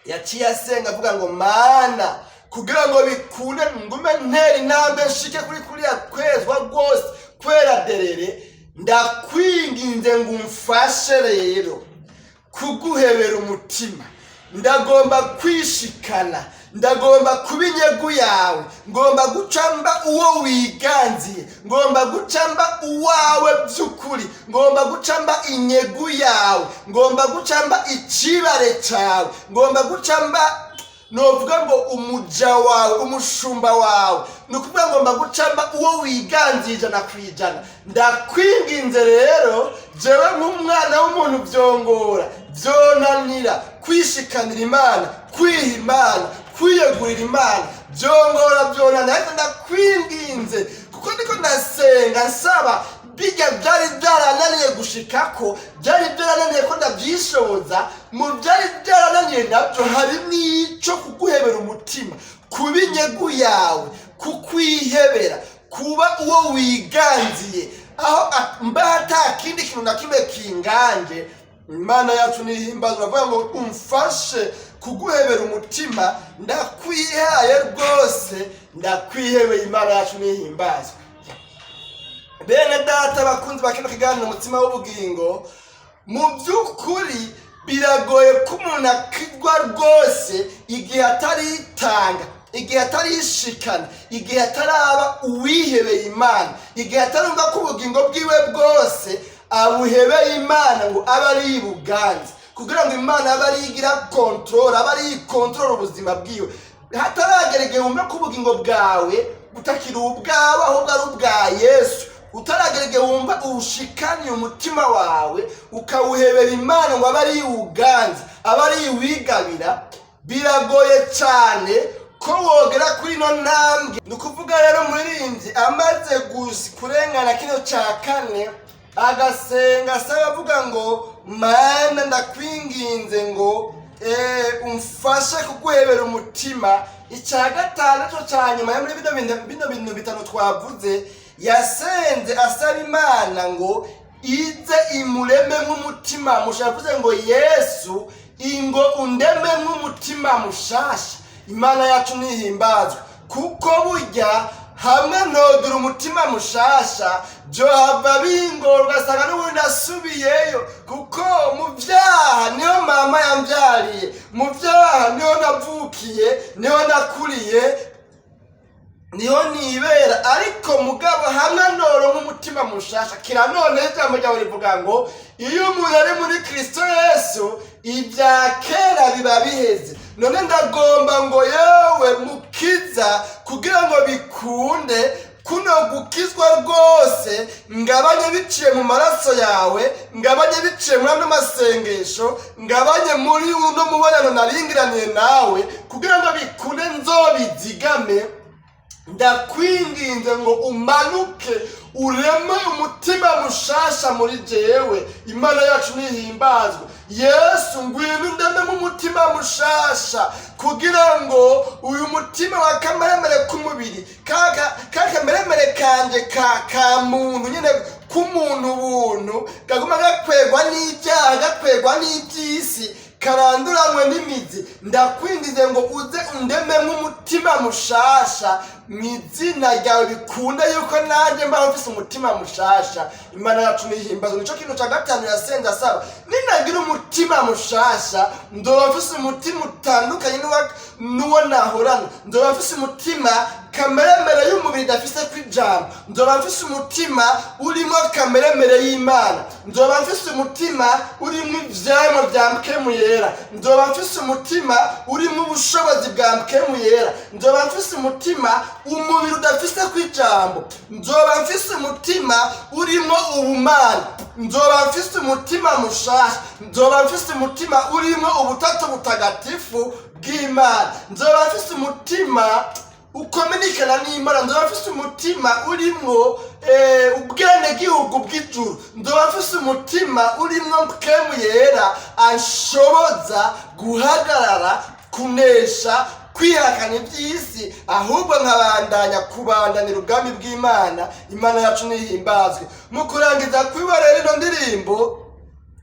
yaciye asenga avuga ngo: "Mana, kugira ngo bikunde ngume ntera intambwe nshike kuri kuriya kwezwa rwose, kwera derere, ndakwinginze ngo umfashe rero kuguhebera umutima. Ndagomba kwishikana, ndagomba kuba inyegu yawe, ngomba guca mba uwo wiganziye, ngomba guca mba uwawe by'ukuri, ngomba guca mba inyegu yawe, ngomba guca mba icibare cyawe, ngomba guca mba, novuga ngo, umuja wawe, umushumba wawe. Ni ukuvuga ngomba guca mba uwo wiganziye 100%. Ndakwinginze rero, jewe nk'umwana w'umuntu byongora, byonanira kwishikanira Imana, kwiha Imana, kwiyegurira Imana, byongora, byonanira, ariko ndakwinginze, kuko ndiko ndasenga nsaba bijya byari byarananiye gushikako, byari byarananiye ko ndabyishoboza. Mu byari byarananiye nabyo hari n'ico kuguhebera umutima, kuba inyegu yawe, kukwihebera, kuba uwo wiganziye, aho mba ata kindi kintu na kimwe kinganje." Imana yacu nihimbaza. Uravuga ngo: "Umfashe kuguhebera umutima, ndakwihaye rwose, ndakwihebeye." Imana yacu nihimbazwe. Bene data bakunzi ba kino kiganiro Umutima w'Ubugingo, mu by'ukuri biragoye ko umuntu akizwa rwose igihe ataritanga, igihe atarishikana, igihe ataraba uwihebeye Imana, igihe atarumva ko ubugingo bwiwe bwose abuhebeye Imana ngo abe ari buganze, kugira ngo Imana abe arigira contrôle, abe ari contrôle ubuzima bwiwe. Hataragera igihe wumva ko ubugingo bwawe butakiri ubwawe, ahubwo ari ubwa Yesu, utaragera igihe wumva ushikaniye umutima wawe ukawuhebera Imana ngo abe ari uganze, abe ari iwigabira, biragoye cyane ko wogera kuri ino ntambwe. Ni ukuvuga rero, umuririmbyi amaze kurengana kino cya kane, agasenga asaba avuga ngo: "Mana, ndakwinginze ngo umfashe kuguhebera umutima." Icya gatanu cyo cya nyuma yo muri bino bintu bitanu twavuze. Yasenze asaba Imana ngo ize imureme nk'umutima mushasha. Yavuze ngo: "Yesu, ingo undeme nk'umutima mushasha." Imana yacu nihimbazwe, kuko burya hamwe ntogira umutima mushasha byohava bingora, ugasanga n'ubundi nasubiyeyo, kuko mu byaha niho mama yambyariye, mu byaha niho navukiye, niho nakuriye, niho nibera. Ariko mugabo hamwe noronka umutima mushasha, kira none ijambo ryawe rivuga ngo iyo umuntu ari muri Kristo Yesu, ibya kera biba biheze. None ndagomba ngo yewe Mukiza, kugira ngo bikunde kuno gukizwa rwose, ngabanye biciye mu maraso yawe, ngabanye biciye muri ano masengesho, ngabanye muri uno mubonano naringiraniye nawe, kugira ngo bikunde nzobizigame, ndakwinginze ngo umanuke ureme umutima mushasha muri jewe. Imana yacu nihimbazwe. Yesu, ngwino undememo umutima mushasha, kugira ngo uyu mutima wa kameremere k'umubiri, ka kameremere kanje ka muntu nyine, k'umuntu buntu, kaguma gakwegwa n'ibyaha, gakwegwa n'iby'isi, karanduranywe n'imizi. Ndakwingize ngo uze undememo umutima mushasha mu izina ryawe, bikunda yuko nanjye mbaho mfise umutima mushasha. Imana yacu nihimbazwe. Nico kintu ca gatanu yasenze asaba: ninagira umutima mushasha, ndoba mfise umutima utandukanye n'uwo nahorana, ndoba mfise umutima kameremere y'umubiri idafise kw'ijambo, nzoba mfise umutima urimo kameremere y'Imana, nzoba mfise umutima urimo ivyamwa vya Mpwemu Yera, nzoba mfise umutima urimo ubushobozi bwa Mpwemu Yera, nzoba mfise umutima umubiri udafise kw'ijambo, nzoba mfise umutima urimo ubumana, nzoba mfise umutima mushasha, nzoba mfise umutima urimo ubutatu butagatifu bw'Imana, nzoba mfise umutima ukominikana n'Imana, nzoba mfise umutima urimwo ubwenegihugu bw'ijuru, nzoba mfise umutima urimwo Mpwemu Yera anshoboza guhagarara, kunesha, kwihakana iby'isi, ahubwo nkabandanya kubandanira ubwami bw'Imana. Imana yacu nihimbazwe. Mu kurangiza kwiba rero ino ndirimbo,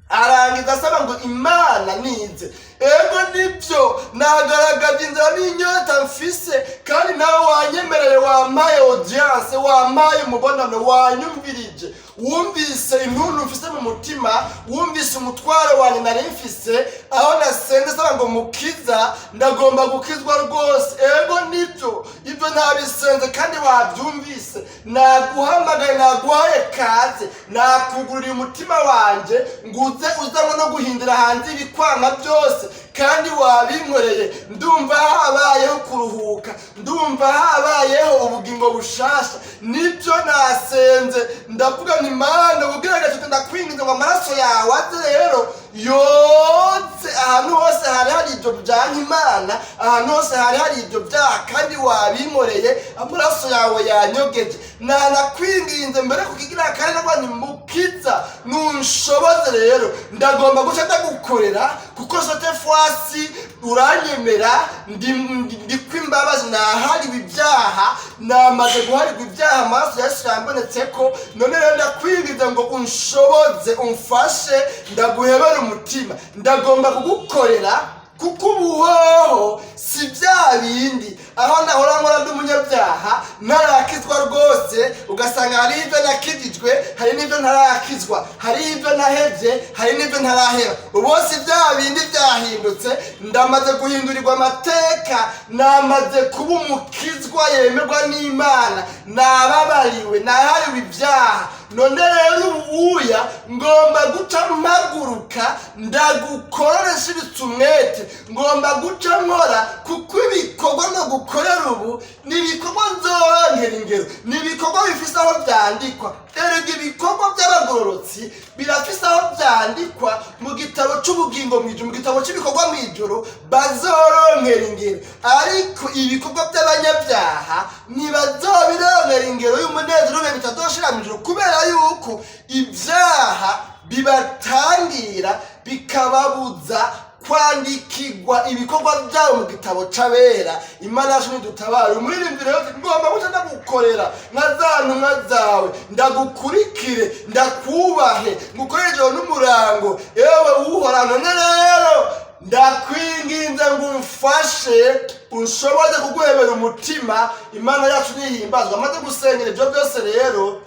arangiza asaba ngo Imana nize. Ego nibyo, nagaragaje inzara n'inyota mfise, kandi nawe wanyemereye, wampaye audience, wampaye umubonano, wanyumvirije, wumvise intuntu mfise mu mutima, wumvise umutwaro wanjye nari mfise aho nasenze saba ngo: "Mukiza, ndagomba gukizwa rwose." Ego nibyo, ibyo nabisenze kandi wabyumvise, naguhamagaye, naguhaye kaze, nakugururiye umutima wanje ngo uze uzanwe no guhindura hanze ibikwanga byose, kandi wabinkoreye. Ndumva habayeho kuruhuka, ndumva habayeho ubugingo bushasha. Nibyo nasenze, ndavuga nti: "Mana, ubwira gatatu ndakwinginze ngo amaraso yawe aze rero yoze ahantu hose hari hari ibyo byanka Imana, ahantu hose hari hari ibyo byaha, kandi wabinkoreye, amaraso yawe yanyogeje." Nanakwinginze mbere kukigira kandi ndavuga nti: "Mukiza, nunshoboze rero, ndagomba guca ndagukorera, kuko cette fois-ci uranyemera, ndi kw'imbabazi, nahariwe ibyaha, namaze guharirwa ibyaha, amaraso ya Yesu yambonetse ko. None rero ndakwinginze ngo unshoboze, umfashe, ndaguhebere umutima, ndagomba kugukorera, kuko ubuhoho si bya bindi aho nahora nkora ndi umunyabyaha ntarakizwa rwose, ugasanga hari ibyo nakijijwe, hari n'ibyo ntarakizwa, hari ibyo nahebye, hari n'ibyo ntaraheba. Ubu si bya bindi, byahindutse, ndamaze guhindurirwa amateka, namaze kuba umukizwa yemerwa n'Imana, nababariwe, nahariwe ibyaha. None rero ubuya ngomba guca mpaguruka ndagukorera nshiritse umwete, ngomba guca nkora, kuko ibikorwa no gukorera ubu ni ibikorwa nzoronkera ingero, ni ibikorwa bifise aho byandikwa. Erega ibikorwa by'abagororotsi birafise aho byandikwa mu gitabo c'ubugingo mw'ijuru, mu gitabo cy'ibikorwa mw'ijuru, bazoronkera ingero. Ariko ibikorwa by'abanyabyaha ntibazobironkera ingero y'umunezero w'ibihe bitazoshira mw'ijuru, kubera yuko ibyaha bibatangira bikababuza kwandikirwa ibikorwa byabo mu gitabo c'abera. Imana yacu nidutabare. Umuririmbyi rero, ngomba guca ndagukorera. kugukorera nka za ntumwa zawe, ndagukurikire, ndakubahe, ngukorere ijoro n'umurango, yewe Uhoraho. None rero ndakwinginze ngo umfashe, unshoboze kuguhebera umutima. Imana yacu nihimbazwa. Amaze gusengera ibyo byose rero,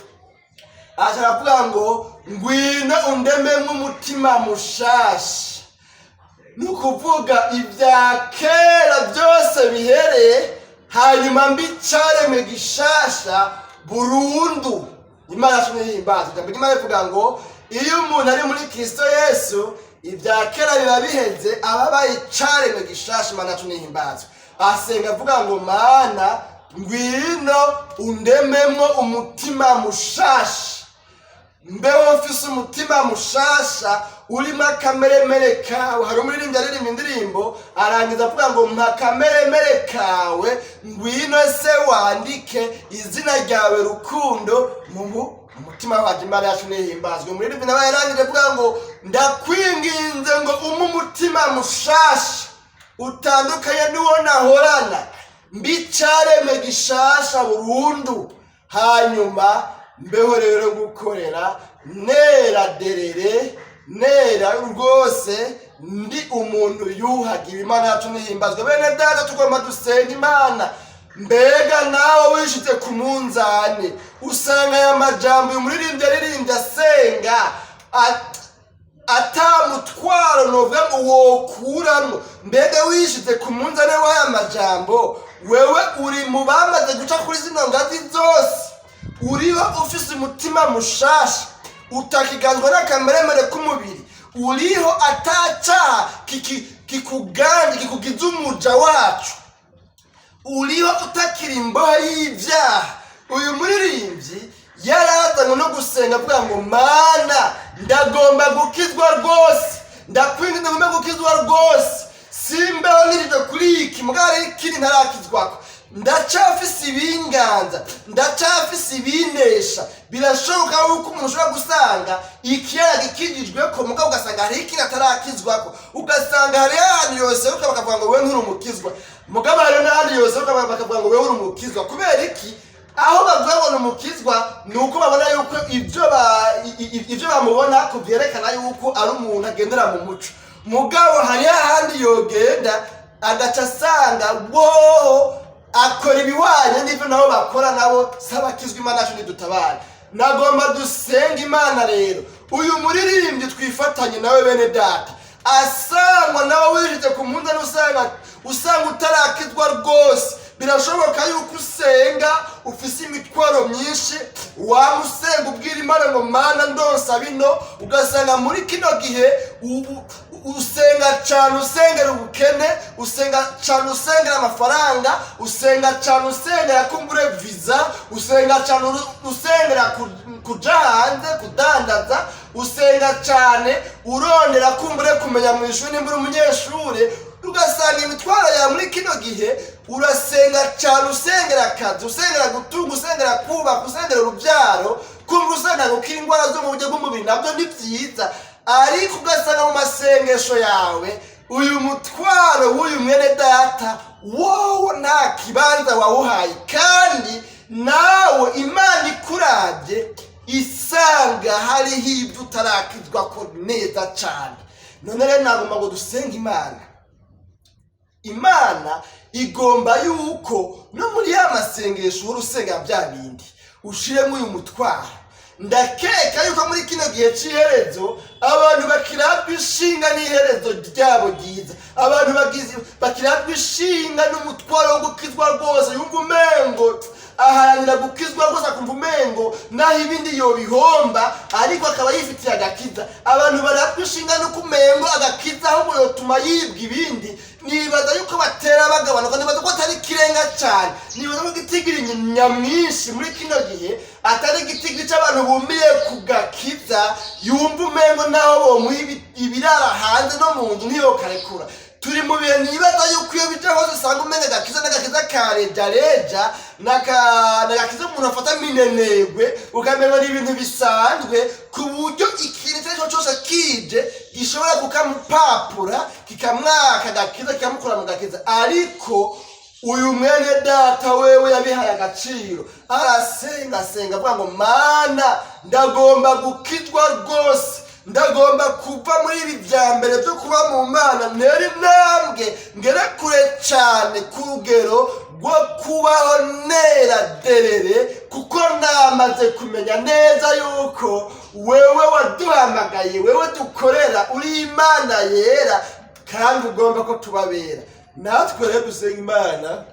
aca aravuga ngo: "Ngwino undememo umutima mushasha." Ni ukuvuga ibya kera byose bihereye, hanyuma mbicaremwe gishasha burundu. Imana yacu nihimbazwa. Ijambo ry'Imana rivuga ngo iyo umuntu ari muri Kristo Yesu, ibya kera biba biheze, aba abaye icaremwe gishasha. Imana yacu nihimbazwa. Asenga avuga ngo: "Mana, ngwino undememwo umutima mushasha, mbeho mfise umutima mushasha urimo akameremere kawe." Hari umuririmbyi aririmba indirimbo, arangiza avuga ngo: "Mpa akameremere kawe, ngwino se wandike izina ryawe rukundo mu mutima wacu." Imana yacu nihimbazwe. Umuririmbyi nawe yarangije avuga ngo: "Ndakwinginze ngo umpe umutima mushasha utandukanye n'uwo nahorana, mbicareme gishasha burundu, hanyuma mbeho rero gukorera nera derere, nera rwose, ndi umuntu yuhagiwe." Imana yacu nihimbazwe. Bene data, tugomba dusenga Imana. Mbega nawe wishyize ku munzani, usanga aya majambo uyu muririmbyi aririmbye asenga atamutwaro novuga ngo wokuramwo? Mbega wishize ku munzane w'aya majambo, wewe uri mu bamaze guca kuri zino ngazi zose? Uriho ufise umutima mushasha, utakiganzwa n'akameremere k'umubiri? Uriho atacaha kikuganje, kikugize umuja wacu? Uriho utakiri imbohe y'ibyaha? Uyu muririmbyi yarazanywe no gusenga avuga ngo: "Mana, ndagomba gukizwa rwose, ndakwinginze ngomba gukizwa rwose, simbeho nirije kuri iki, mugabo hariho ikindi ntarakizwako, ndacafise ibinganza, ndacafise ibinesha." Birashoboka yuko umuntu ushobora gusanga ikiyaga gikijijwe ko, mugabo ugasanga hariho ikindi atarakizwako, ugasanga hariho ahantu yoseruka bakavuga ngo: "Wewe nturi umukizwa", mugabo hariho n'ahandi yoseruka bakavuga ngo: "Wewe uri umukizwa." Kubera iki? Aho bavuga ngo ni umukizwa ni uko babona yuko ibyo bamubona ko byerekana yuko ari umuntu agendera mu muco, mugabo hariho ahandi yogenda agaca asanga woho akora ibiwanye n'ibyo nabo bakora, nabo sabakizwa. Imana yacu ntidutabare. Nagomba dusenga Imana rero, uyu muririmbyi twifatanye nawe. Bene data, asangwa nawe wishize ku munzani, usanga utarakizwa rwose. Birashoboka yuko usenga ufise imitwaro myinshi, waba usenga ubwira Imana ngo: "Mana, ndonsa bino." Ugasanga muri kino gihe usenga cyane usengera ubukene, usenga cyane usengera amafaranga, usenga cyane usengera kumbure visa, usenga cyane usengera kuja hanze kudandaza, usenga cyane urondera kumbure kumenya mu ishuri nimba uri umunyeshuri. Ugasanga imitwaro yawe muri kino gihe, urasenga cyane usengera akazi, usengera gutunga, usengera kubaka, usengera urubyaro, kumva usengera gukira indwara zo mu buryo bw'umubiri. Nabyo ni byiza, ariko ugasanga mu masengesho yawe uyu mutwaro w'uyu mwene data wowe nta kibanza wawuhaye, kandi nawe Imana ikurabye isanga hariho ibyo utarakizwa ko neza cyane. None rero nagomba ngo dusenge Imana. Imana igomba yuko no muri ya masengesho uhora usenga bya bindi, ushiremo uyu mutwaro. Ndakeka yuko muri kino gihe cy'iherezo abantu bakirabwa ishinga n'iherezo ryabo ryiza, abantu bakirabwa ishinga n'umutwaro wo gukizwa rwose. Yumva umengo aharanira gukizwa rwose, akumva umengo naho ibindi yobihomba, ariko akaba yifitiye agakiza. Abantu barabwa ishinga no kumengo agakiza ahubwo yotuma yibwa ibindi. Nibaza yuko batera bagabanuka, nibaza ko atari ikirenga cyane, nibaza ko igitigiri nyamwinshi muri kino gihe atari igitigiri cy'abantu bumiye ku gakiza, yumva umengo naho bomuha ibirara hanze no mu nzu ntiyokarekura. Turi mu bihe nibaza yuko iyo bija hose usanga umenga agakiza n'agakiza ka reja reja, n'agakiza umuntu afata minenegwe, ukamengo ni ibintu bisanzwe, ku buryo ikintu icyo ari cyo cyose kije gishobora kukamupapura, kikamwaka agakiza, kikamukura mu gakiza. Ariko Uyu mwene data wewe yabihaye agaciro, arasenga asenga avuga ngo: "Mana, ndagomba gukizwa rwose, ndagomba kuva muri ibi bya mbere byo kuba mu Mana, ntera intambwe ngere kure cyane ku rugero rwo kubaho nera derere, kuko namaze kumenya neza yuko wewe waduhamagaye, wewe dukorera, uri Imana yera kandi ugomba ko tubabera." Natwe rero dusenga Imana,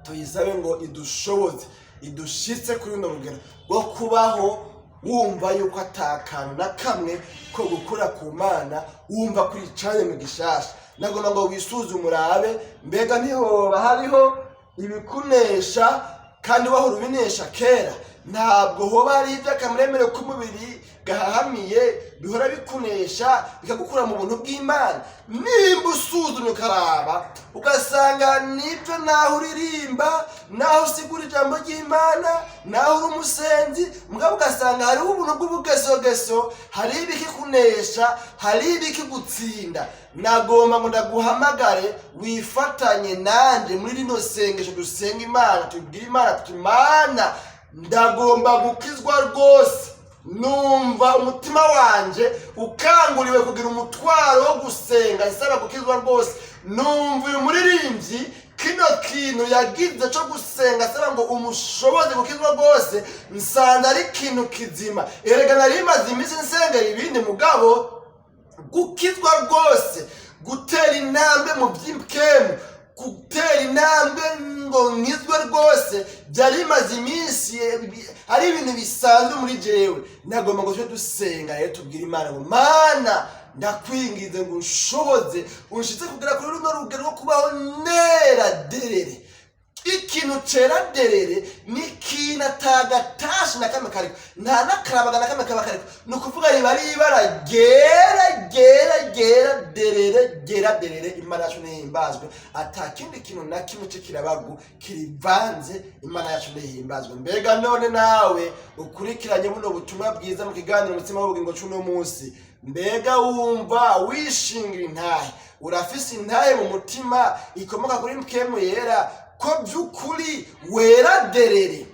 tuyisabe ngo idushoboze, idushitse kuri runo rugero rwo kubaho wumva yuko atakantu na kamwe ko gukura ku Mana, wumva ko icanye mu gishasha. Nagomba ngo wisuzume urabe, mbega ntihoba hariho ibikunesha kandi wahora ubinesha kera? Ntabwo hoba hari iby'akamuremere k'umubiri gahahamiye bihora bikunesha, bikagukura mu buntu bw'Imana? Nimba usuzumye ukaraba ugasanga nibyo, naho uririmba, naho usigura ijambo ry'Imana, naho uri umusenzi, mugabo ugasanga hariho ubuntu bw'ubugesogeso, hariho ibikikunesha, hariho ibikigutsinda, nagomba ngo ndaguhamagare wifatanye nanje muri rino sengesho. Dusenga Imana, tubwire Imana tuti: "Mana, ndagomba gukizwa rwose. Numva umutima wanje ukanguriwe kugira umutwaro wo gusenga nsaba gukizwa rwose. Numva uyu muririmbyi kino kintu yagize cyo gusenga asaba ngo umushoboze gukizwa rwose, nsanze ari ikintu kizima. Erega nari maze iminsi nsengera ibindi, mugabo gukizwa rwose, gutera intambwe mu by'impwemu, gutera intambwe ngo nkizwe rwose, byari bimaze iminsi ari ibintu bisanzwe muri jewe." Nagomba ngo tujye dusenga rero, tubwire Imana ngo: "Mana, ndakwingize ngo unshoboze, unshitse kugera kuri runo rugero rwo kubaho nera derere." Ikintu cera derere ni ikintu atagatashi na kamwe kariko, nta n'akarabaga na kamwe kaba kariko. Ni ukuvuga riba ari ibara ryera, ryera, ryera derere, ryera derere. Imana yacu nihimbazwe. Ata kindi kintu na kimwe c'ikirabagu kirivanze. Imana yacu nihimbazwe. Mbega none nawe ukurikiranye buno butumwa bwiza mu kiganiro Umutsima w'Ubugingo c'uno munsi, mbega wumva wishingira intahe? Urafise intahe mu mutima ikomoka kuri Mpwemu Yera ko by'ukuri wera derere?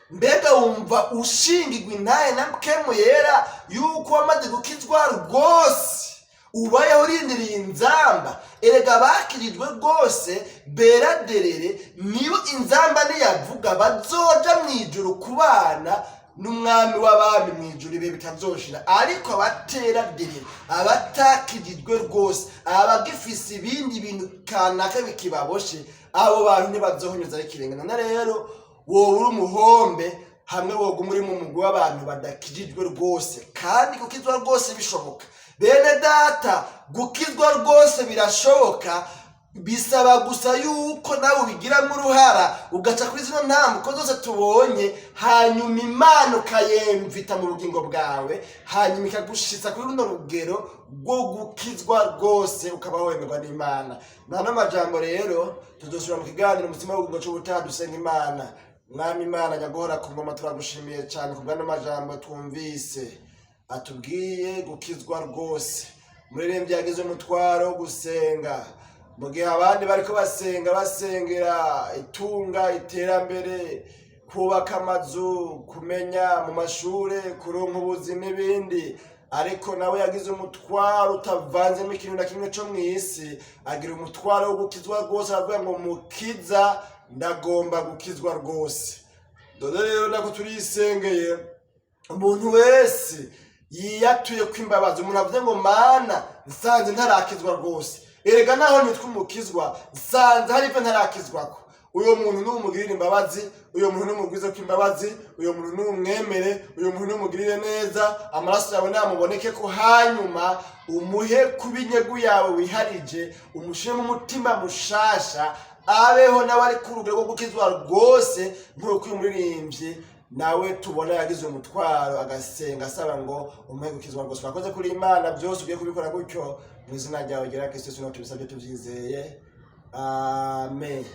Mbega wumva ushingirwa intahe na Mpwemu Yera yuko wamaze gukizwa rwose, ubayeho urindiriye inzamba? Erega bakirijwe rwose bera derere nibo inzamba niyavuga bazoja mu ijuru kubana n'Umwami w'abami mu ijuru ibihe bitazoshira. Ariko abatera derere, abatakijijwe rwose, abagifise ibindi bintu kanaka bikibaboshe, abo bantu ntibazohonyuzaho ikirenge. None rero wowe uri umuhombe hamwe woguma uri mu mugwi w'abantu badakijijwe rwose, kandi gukizwa rwose bishoboka. Bene data, gukizwa rwose birashoboka, bisaba gusa yuko nawe ubigiramo uruhara, ugaca kuri zino ntambuko zose tubonye, hanyuma Imana ukayemvita mu bugingo bwawe, hanyuma ikagushitsa kuri runo rugero rwo gukizwa rwose, ukaba wemerwa n'Imana. Nta n'amajambo rero, tuzosubira mu kiganiro Umutsima w'Ubugingo c'ubutaha. Dusenga Imana. Mwami Imana nyaguhora ku ngoma, turagushimiye cyane ku bw'ano majambo twumvise atubwiye gukizwa rwose. Muririmbyi yagize umutwaro wo gusenga mu gihe abandi bariko basenga, basengera itunga, iterambere, kubaka amazu, kumenya mu mashure, kuronka ubuzi n'ibindi, ariko nawe yagize umutwaro utavanzemo ikintu na kimwe co mw'isi, agira umutwaro wo gukizwa rwose. Aravuga ngo: "Mukiza, ndagomba gukizwa rwose." Dore rero nako turisengeye. Umuntu wese yiyatuye ko imbabazi, umuntu avuze ngo: "Mana, nsanze ntarakizwa rwose, erega naho nitwa umukizwa nsanze hari ibyo ntarakizwako," uyo muntu numugirire imbabazi, uyo muntu numugwize ko imbabazi, uyo muntu numwemere, uyo muntu numugirire neza, amaraso yawe namuboneke ko, hanyuma umuhe kuba inyegu yawe wiharije, umushire mu mutima mushasha, abeho nawe ari ku rugero rwo gukizwa rwose nk'uko uyu muririmbyi nawe tubona yagize umutwaro agasenga asaba ngo umuhe gukizwa rwose. Urakoze kuri Imana, byose ugiye kubikora gutyo mu izina ryawe ryera Kristo Yesu tubisabye tubyizeye, amen.